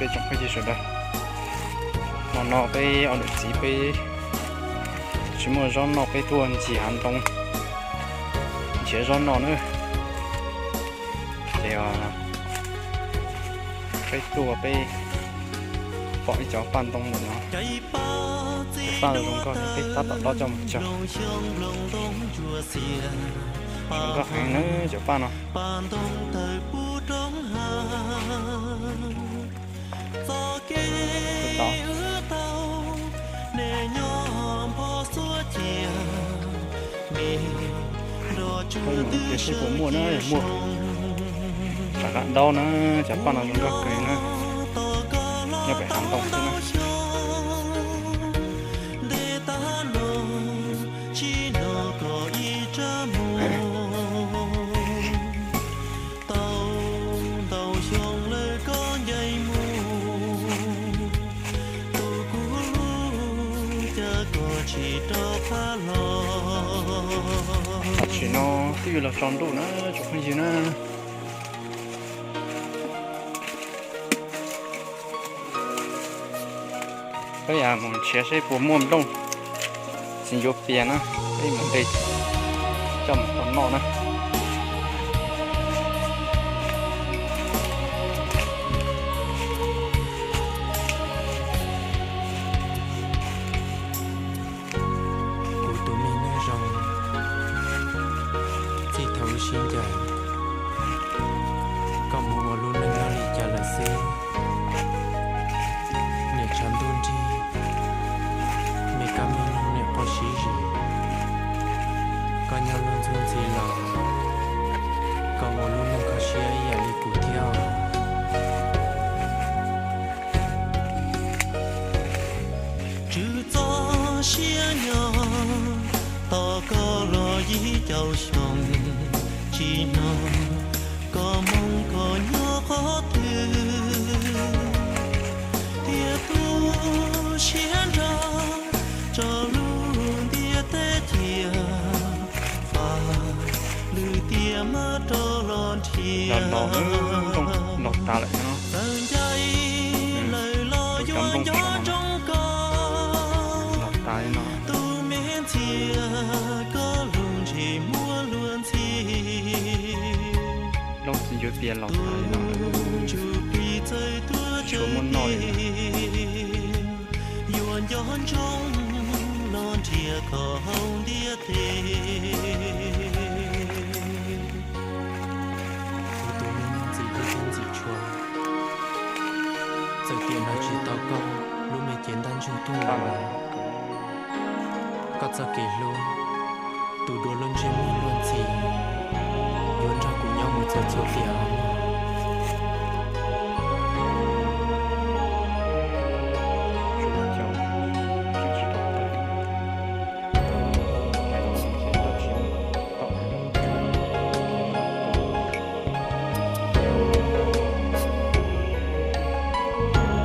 Peb tsoom phooj ywg sawv daws, hmo no peb ob niam txiv peb tsis muaj zaub noj, peb tuaj ncig hav ntoo nrhiav zaub noj na. Ces peb tuaj peb pom ib cov paj ntoo ntawm no, cov paj zoo nkauj, peb tab tom dob coj mus cog. Zoo nkauj heev na cov paj no. Peb mus ntsia seb puas muaj na, yog muaj rov qab dob na. Cov paj no zoo nkauj kawg na, nyob pem hav ntoo xwb na. Tam sim no twb yuav los tsaus ntuj na tsoom phooj ywg na. Peb mus nrhiav seb puas muaj nplooj txiv ncuav pias na, peb mus de coj mus tau noj na. Kuv tus me nyuam zoo, txij thaum wb sib ncaim, koj mus ua lub neej nyob li cas lawm xwb? Niam tshav ntuj nrig, me kab me noog niam quaj sib zis, koj nyob luag ntxub ntxhi los, koj ua lub neej kho siab ib yam li kuv thiab os. Tswv txoj siab nyob tos koj los ib caum xyoo, tsis hnov koj moo koj nyob qhov twg, thiaj tu siab nrog tso lub ntiaj teb cia, fam lwm tiam maj rov los nrhiav. Los tas lawm no. Txawm ncaim lawm los yuav nco ntsoov koj, tus me ntxhias koj lub ntsej muag luag ntxhi. Nplooj txiv ncuav pias los tas li no, tshuav muaj noj li. Yuav nco ntsoov los nrhiav koj hauv ntiaj teb. Kuv tus me nyuam ntxim hlub thiab ntxim tshua, txawm tiam no tsis tau koj lub me cev ntaj ntsug tuaj los, koj txoj kev hlub, tus dua lub ntsej muag luag ntxhi, yuav nrog kuv nyob mus txog txhua tiam.